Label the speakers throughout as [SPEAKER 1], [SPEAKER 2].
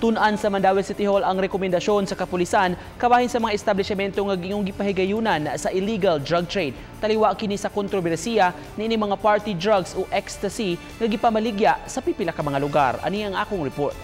[SPEAKER 1] Tun-an sa Mandaue City Hall ang rekomendasyon sa kapulisan kabahin sa mga establishmento nga giingong gipahigayunan sa illegal drug trade. Taliwa kini sa kontrobersiya niini mga party drugs o ecstasy nga gipamaligya sa pipila ka mga lugar. Ani ang akong report.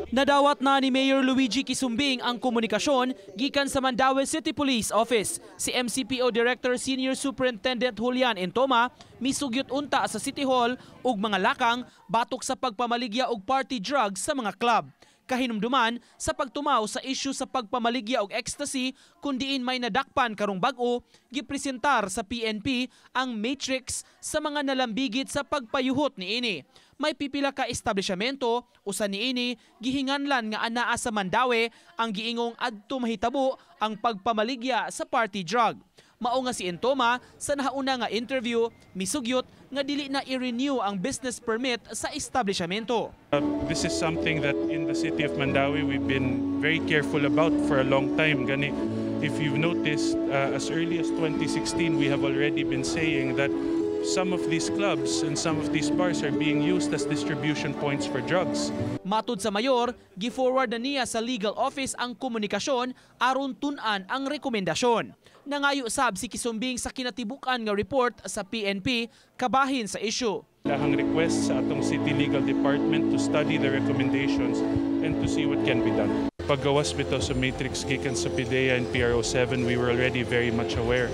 [SPEAKER 1] Nadawat na ni Mayor Luigi Quisumbing ang komunikasyon gikan sa Mandaue City Police Office. Si MCPO Director Senior Superintendent Julian Entoma misugyot unta sa City Hall ug mga lakang batok sa pagpamaligya og party drugs sa mga club. Kahinumduman sa pagtumaw sa issue sa pagpamaligya og ecstasy kung diin may nadakpan karong bag-o, gipresentar sa PNP ang matrix sa mga nalambigit sa pagpayuhot niini. May pipila ka establishmento, usa niini gihinganlan nga anaa sa Mandaue ang giingong adto mahitabo ang pagpamaligya sa party drug. Mao nga si Entoma, sa nahauna nga interview, misugyot nga dili na i-renew ang business permit sa establishmento.
[SPEAKER 2] This is something that in the city of Mandaue we've been very careful about for a long time. Gani, if you've noticed, as early as 2016, we have already been saying that some of these clubs and some of these bars are being used as distribution points for drugs.
[SPEAKER 1] Matud sa mayor, gi-forward na niya sa legal office ang komunikasyon aron tun-an ang rekomendasyon. Nangayo sab si Quisumbing sa kinatibuk-an nga report sa PNP kabahin sa issue.
[SPEAKER 2] Lahang request sa atong city legal department to study the recommendations and to see what can be done. Paggawas bitaw sa matrix gikan sa PDEA and PRO7, we were already very much aware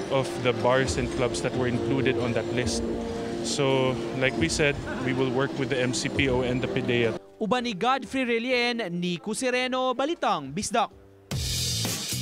[SPEAKER 2] of the bars and clubs that were included on that list. So, like we said, we will work with the MCPO and the PDEA.
[SPEAKER 1] Uban ni Godfrey Relien, Nico Sereno, Balitang Bisdak.